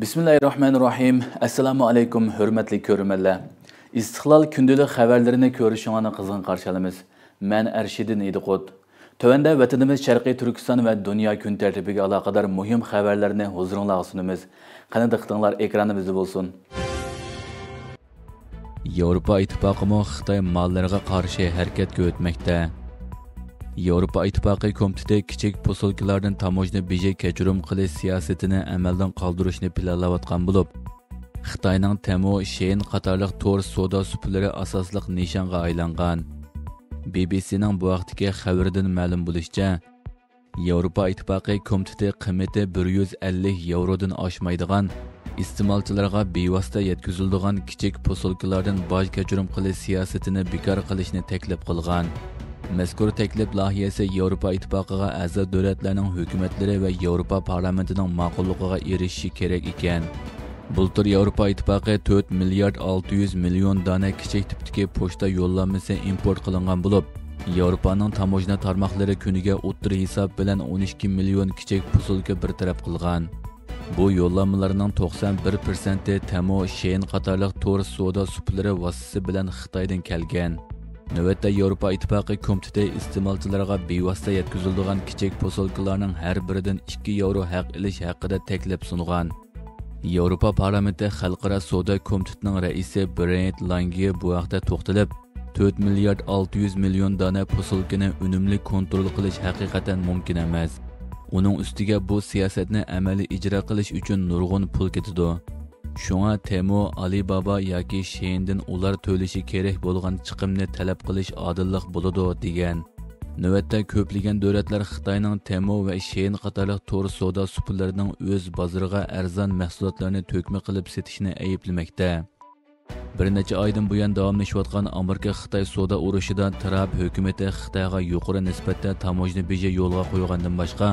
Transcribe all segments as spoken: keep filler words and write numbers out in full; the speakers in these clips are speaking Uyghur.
بىسمىللاھىررەھمانىررەھىم. ئەسسالامۇ ئەلەيكۇم، ھۆرمەتلىك كۆرۈرمەنلەر. ئىستىقلال كۈندىلىك خەۋەرلىرىنى كۆرۈشۈڭلارنى قىزغىن قارشى ئالىمىز. مەن ئەرشىدىن ئىدىقۇت. تۆۋەندە ۋەتىنىمىز شەرقىي تۈركىستان ۋە دۇنيا كۈن تەرتىپىگە ئالاقىدار مۇھىم خەۋەرلەرنى ھۇزۇرۇڭلارغا سۇنىمىز. قېنى دىققىتىڭلار ئېكرانىمىزدا بولسۇن. ياۋروپا ئىتتىپاقىمۇ خىتاي ماللىرىغا قارشى ھەرىكەتكە ئۆتمەكتە. ياۋروپا ئىتتىپاقى كومىتېتى كىچىك پوسۇلكىلاردىن تاموژنا بېجى كەچۈرۈم قىلىش سىياسىتىنى ئەمەلدىن قالدۇرۇشنى پىلانلاۋاتقان بولۇپ، خىتاينىڭ تېمو، شېيىن قاتارلىق تور سودا سۇپىلىرى ئاساسلىق نىشانغا ئايلانغان. بى بى سىنىڭ بۇ ھەقتىكى خەۋىرىدىن مەلۇم بولۇشىچە، ياۋروپا ئىتتىپاقى كومىتېتى قىممىتى بىر يۈز ئەللىك ياۋرودىن ئاشمايدىغان، ئىستېمالچىلارغا بىۋاسىتە يەتكۈزۈلىدىغان كىچىك پوسۇلكىلاردىن باج كەچۈرۈم قىلىش سىياسىتىنى بىكار قىلىشنى تەكلىپ قىلغان. مەزكۇر تەكلىپ لايىھەسى ياۋروپا ئىتتىپاقىغا ئەزا دۆلەتلەرنىڭ ھۆكۈمەتلىرى ۋە ياۋروپا پارلامېنتىنىڭ ماقۇللۇقىغا ئېرىشىشى كېرەك ئىكەن. بۇلتۇر ياۋروپا ئىتتىپاقى تۆت مىليارد ئالتە يۈز مىليون دانە كىچىك تىپتىكى پوچتا يوللانمىسى ئىمپورت قىلىنغان بولۇپ، ياۋروپانىڭ تاموژنا تارماقلىرى كۈنىگە ئوتتۇرا ھېساب بىلەن ئون ئىككى مىليون كىچىك پوسۇلكا بىر تەرەپ قىلغان. بۇ يوللانمىلارنىڭ توقسان بىر پىرسەنتى تېمو، شېيىن قاتارلىق تور سودا سۇپىلىرى ۋاسىتىسى بىلەن خىتايدىن كەلگەن. نۆۋەتتە ياۋروپا ئىتتىپاقى كومىتېتى ئىستېمالچىلارغا بىۋاسىتە يەتكۈزۈلىدىغان كىچىك پوسۇلكىلارنىڭ ھەر بىرىدىن ئىككى ياۋرو ھەق ئېلىش ھەققىدە تەكلىپ سۇنغان. ياۋروپا پارلامېنتى خەلقئارا سودا كومىتېتىنىڭ رەئىسى برېنت لانگې بۇ ھەقتە توختىلىپ، تۆت مىليارد ئالتە يۈز مىليون دانە پوسۇلكىنى ئۈنۈملۈك كونترول قىلىش ھەقىقەتەن مۇمكىن ئەمەس. ئۇنىڭ ئۈستىگە بۇ سىياسەتنى ئەمەلىي ئىجرا قىلىش ئۈچۈن نۇرغۇن پۇل كېتىدۇ. شۇڭا تېمو، ئالىبابا ياكى شېيىندىن ئۇلار تۆلىشى كېرەك بولغان چىقىمنى تەلەپ قىلىش ئادىللىق بولىدۇ، دېگەن. نۆۋەتتە كۆپلىگەن دۆلەتلەر خىتاينىڭ تېمو ۋە شېيىن قاتارلىق تور سودا سۇپىلىرىنىڭ ئۆز بازىرىغا ئەرزان مەھسۇلاتلارنى تۆكمە قىلىپ سېتىشىنى ئەيىبلىمەكتە. بىر نەچچە ئايدىن بۇيان داۋاملىشىۋاتقان ئامېرىكا-خىتاي سودا ئۇرۇشىدا ترامپ ھۆكۈمىتى خىتايغا يۇقىرى نىسبەتتە تاموژنا بېجى يولغا قويغاندىن باشقا،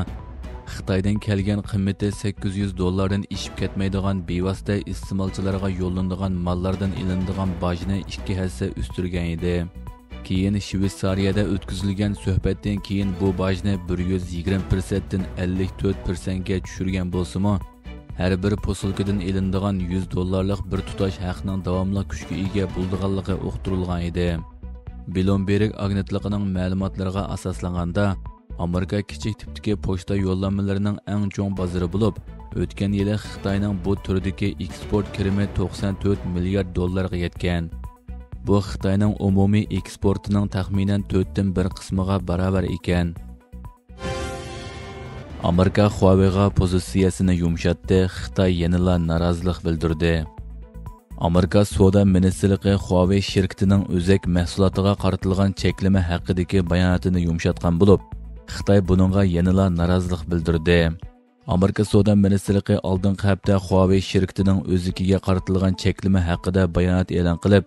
خىتايدىن كەلگەن قىممىتى سەككىز يۈز دوللاردىن ئېشىپ كەتمەيدىغان بىۋاسىتە ئىستېمالچىلارغا يوللىنىدىغان ماللاردىن ئېلىنىدىغان باجنى ئىككى ھەسسە ئۆستۈرگەن ئىدى. كېيىن شۋېتسارىيەدە ئۆتكۈزۈلگەن سۆھبەتتىن كېيىن بۇ باجنى بىر يۈز يىگىرمە پىرسەنتتىن ئەللىك تۆت پىرسەنتكە چۈشۈرگەن بولسىمۇ، ھەر بىر پوسۇلكىدىن ئېلىنىدىغان يۈز دوللارلىق بىر تۇتاش ھەقنىڭ داۋاملىق كۈچكە ئىگە بولىدىغانلىقى ئۇقتۇرۇلغان ئىدى. بلومبېرگ ئاگېنتلىقىنىڭ مەلۇماتلىرىغا ئاساسلانغاندا، ئامېرىكا كىچىك تىپتىكى پوچتا يوللانمىلىرىنىڭ ئەڭ چوڭ بازىرى بولۇپ، ئۆتكەن يىلى خىتاينىڭ بۇ تۈردىكى ئېكسپورت كىرىمى توقسان تۆت مىليارد دوللارغا يەتكەن. بۇ خىتاينىڭ ئومۇمىي ئېكسپورتىنىڭ تەخمىنەن تۆتتىن بىر قىسمىغا باراۋەر ئىكەن. ئامېرىكا خۇاۋېيغا پوزىتسىيەسىنى يۇمشاتتى، خىتاي يەنىلا نارازىلىق بىلدۈردى. ئامېرىكا سودا مىنىستىرلىقى خۇاۋېي شىركىتىنىڭ ئۆزەك مەھسۇلاتىغا قارىتىلغان چەكلىمە ھەققىدىكى باياناتىنى يۇمشاتقان بولۇپ، خىتاي بۇنىڭغا يەنىلا نارازىلىق بىلدۈردى. ئامېرىكا سودا مىنىستىرلىقى ئالدىنقى ھەپتە خۇاۋېي شىركىتىنىڭ ئۆزىكىگە قارىتىلغان چەكلىمە ھەققىدە بايانات ئېلان قىلىپ،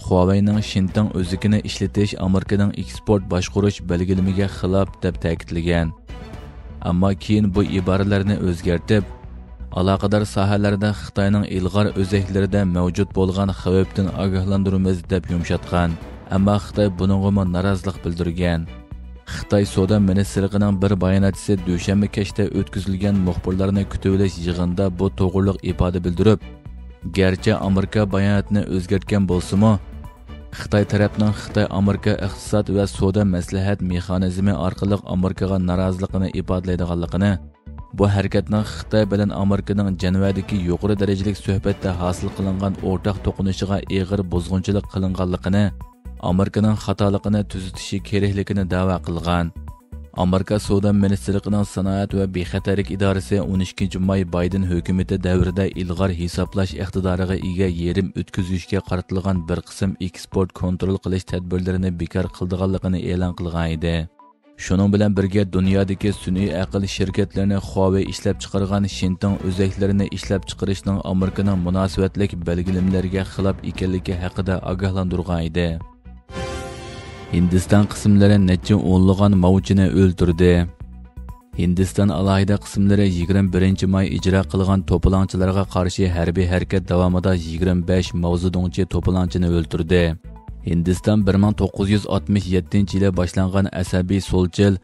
خۇاۋېينىڭ شىنتىڭ ئۆزىكىنى ئىشلىتىش ئامېرىكىنىڭ ئېكسپورت باشقۇرۇش بەلگىلىمىگە خىلاپ، دەپ تەكىتلىگەن. ئەمما كېيىن بۇ ئىبارىلەرنى ئۆزگەرتىپ، ئالاقىدار ساھەلەردە خىتاينىڭ ئىلغار ئۆزەكلىرىدە مەۋجۇت بولغان خەۋپتىن ئاگاھلاندۇرىمىز، دەپ يۇمشاتقان. ئەمما خىتاي بۇنىڭغىمۇ نارازىلىق بىلدۈرگەن. خىتاي سودا مىنىستىرلىقىنىڭ بىر باياناتچىسى دۈشەنبە كەچتە ئۆتكۈزۈلگەن مۇخبىرلارنى كۈتۈۋېلىش يىغىنىدا بۇ توغرىلىق ئىپادە بىلدۈرۈپ، گەرچە ئامېرىكا باياناتنى ئۆزگەرتكەن بولسىمۇ، خىتاي تەرەپنىڭ خىتاي-ئامېرىكا ئىقتىساد ۋە سودا مەسلىھەت مېخانىزمى ئارقىلىق ئامېرىكىغا نارازىلىقىنى ئىپادىلەيدىغانلىقىنى، بۇ ھەرىكەتنىڭ خىتاي بىلەن ئامېرىكىنىڭ جەنۋەدىكى يۇقىرى دەرىجىلىك سۆھبەتتە ھاسىل قىلىنغان ئورتاق توقۇنۇشىغا ئېغىر بۇزغۇنچىلىق قىلىنغانلىقىنى، ئامېرىكىنىڭ خاتالىقىنى تۈزىتىشى كېرەكلىكىنى دەۋا قىلغان. ئامېرىكا سودا مىنىستىرلىقىنىڭ سانائەت ۋە بىخەتەرلىك ئىدارىسى ئون ئىككىنچى ماي بايدېن ھۆكۈمىتى دەۋرىدە ئىلغار ھېسابلاش ئىقتىدارىغا ئىگە يېرىم ئۆتكۈزگۈچكە قارىتىلغان بىر قىسىم ئېكسپورت كونترول قىلىش تەدبىرلىرىنى بىكار قىلىدىغانلىقىنى ئېلان قىلغان ئىدى. شۇنىڭ بىلەن بىرگە، دۇنيادىكى سۈنئىي ئەقىل شىركەتلىرىنى خۇاۋېي ئىشلەپچىقارغان شىنتىڭ ئۆزەكلىرىنى ئىشلەپچىقىرىشنىڭ ئامېرىكىنىڭ مۇناسىۋەتلىك بەلگىلىمىلىرىگە خىلاپ ئىكەنلىكى ھەققىدە ئاگاھلاندۇرغان ئىدى. ھىندىستان قىسىملىرى نەچچە ئونلىغان ماۋچىنى ئۆلتۈردى. ھىندىستان ئالاھىدە قىسىملىرى يىگىرمە بىرىنچى ماي ئىجرا قىلغان توپىلاڭچىلارغا قارشى ھەربىي ھەرىكەت داۋامىدا يىگىرمە بەش ماۋزېدۇڭچى توپىلاڭچىنى ئۆلتۈردى. ھىندىستان بىر مىڭ توققۇز يۈز ئاتمىش يەتتىنچى يىلى باشلانغان ئەسەبىي سولچىل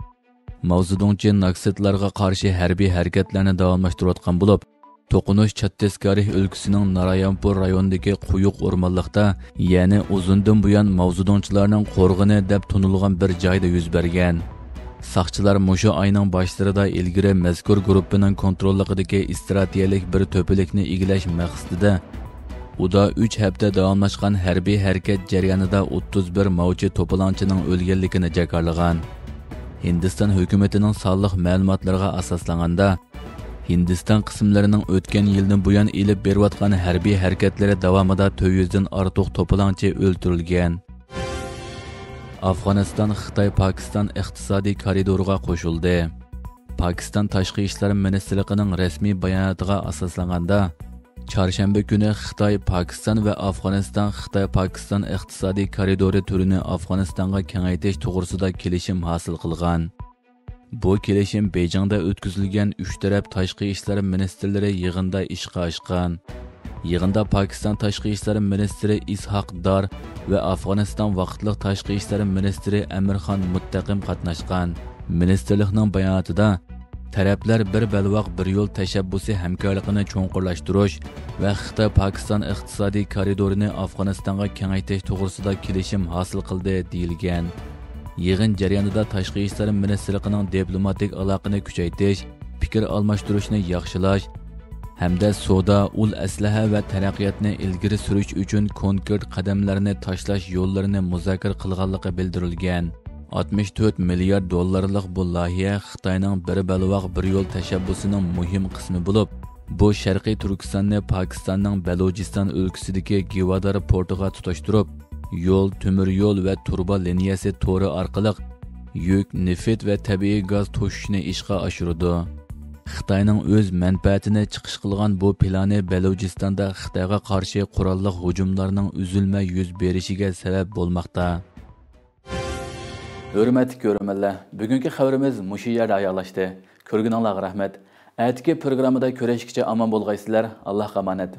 ماۋزېدۇڭچى ناكسىتلارغا قارشى ھەربىي ھەرىكەتلەرنى داۋاملاشتۇرۇۋاتقان بولۇپ، توقۇنۇش چاتتىسگارھ ئۆلكىسىنىڭ نارايانپۇر رايونىدىكى قويۇق ئورمانلىقتا، يەنى ئۇزۇندىن بۇيان ماۋزېدۇڭچىلارنىڭ قورغىنى دەپ تونۇلغان بىر جايدا يۈز بەرگەن. ساقچىلار مۇشۇ ئاينىڭ باشلىرىدا ئىلگىرى مەزكۇر گۇرۇپپىنىڭ كونتروللۇقىدىكى ئىستراتېگىيەلىك بىر تۆپىلىكنى ئىگىلەش مەقسىتىدە، ئۇدا ئۈچ ھەپتە داۋاملاشقان ھەربىي ھەرىكەت جەريانىدا ئوتتۇز بىر ماۋچى توپىلاڭچىنىڭ ئۆلگەنلىكىنى جاكارلىغان. ھىندىستان ھۆكۈمىتىنىڭ سانلىق مەلۇماتلىرىغا ئاساسلانغاندا، ھىندىستان قىسىملىرىنىڭ ئۆتكەن يىلدىن بۇيان ئېلىپ بېرىۋاتقان ھەربىي ھەرىكەتلىرى داۋامىدا تۆت يۈزدىن ئارتۇق توپىلاڭچى ئۆلتۈرۈلگەن. ئافغانىستان خىتاي پاكىستان ئىقتىسادىي كارىدورىغا قوشۇلدى. پاكىستان تاشقى ئىشلار مىنىستىرلىقىنىڭ رەسمىي باياناتىغا ئاساسلانغاندا، چارشەنبە كۈنى خىتاي پاكىستان ۋە ئافغانىستان خىتاي پاكىستان ئىقتىسادىي كارىدورى تۈرىنى ئافغانىستانغا كېڭەيتىش توغرىسىدا كېلىشىم ھاسىل قىلغان. بۇ كېلىشىم بېيجىڭدا ئۆتكۈزۈلگەن ئۈچ تەرەپ تاشقى ئىشلار مىنىستىرلىرى يىغىندا ئىشقا ئاشقان. يىغىندا پاكىستان تاشقى ئىشلار مىنىستىرى ئىسھاق دار ۋە ئافغانىستان ۋاقىتلىق تاشقى ئىشلار مىنىستىرى ئەمىرخان مۇتتەقىم قاتناشقان. مىنىستىرلىقنىڭ باياناتىدا، تەرەپلەر بىر بەلباغ بىر يول تەشەببۇسى ھەمكارلىقىنى چوڭقۇرلاشتۇرۇش ۋە خىتاي پاكىستان ئىقتىسادىي كارىدورىنى ئافغانىستانغا كېڭەيتىش توغرىسىدا كېلىشىم ھاسىل قىلدى، دېيىلگەن. يىغىن جەريانىدا تاشقى ئىشلار مىنىستىرلىقىنىڭ دىپلوماتىك ئالاقىنى كۈچەيتىش، پىكىر ئالماشتۇرۇشنى ياخشىلاش ھەمدە سودا، ئۇل ئەسلىھە ۋە تەرەققىياتنى ئىلگىرى سۈرۈش ئۈچۈن كونكرېت قەدەملەرنى تاشلاش يوللىرىنى مۇزاكىرە قىلغانلىقى بىلدۈرۈلگەن. ئاتمىش تۆت مىليارد دوللارلىق بۇ لايىھە خىتاينىڭ بىر بەلباغ بىر يول تەشەببۇسىنىڭ مۇھىم قىسمى بولۇپ، بۇ شەرقىي تۈركىستاننى پاكىستاننىڭ بەلۇجىستان ئۆلكىسىدىكى گىۋادار پورتىغا تۇتاشتۇرۇپ، يول، تۆمۈر يول ۋە تۇرۇبا لىنىيەسى تورى ئارقىلىق يۈك، نېفىت ۋە تەبىئىي گاز توشۇشنى ئىشقا ئاشۇرىدۇ. خىتاينىڭ ئۆز مەنپەئەتىنى چىقىش قىلغان بۇ پىلانى بەلۇجىستاندا خىتايغا قارشى قوراللىق ھۇجۇملارنىڭ ئۈزۈلمەي يۈز بېرىشىگە سەۋەب بولماقتا. ھۆرمەتلىك كۆرۈرمەنلەر، بۈگۈنكى خەۋىرىمىز مۇشۇ يەردە ئاياغلاشتى. كۆرگىنىڭلارغا رەھمەت. ئەتىكى پروگراممىدا كۆرۈشكىچە ئامان بولغايسىلەر. ئاللاھقا ئامانەت.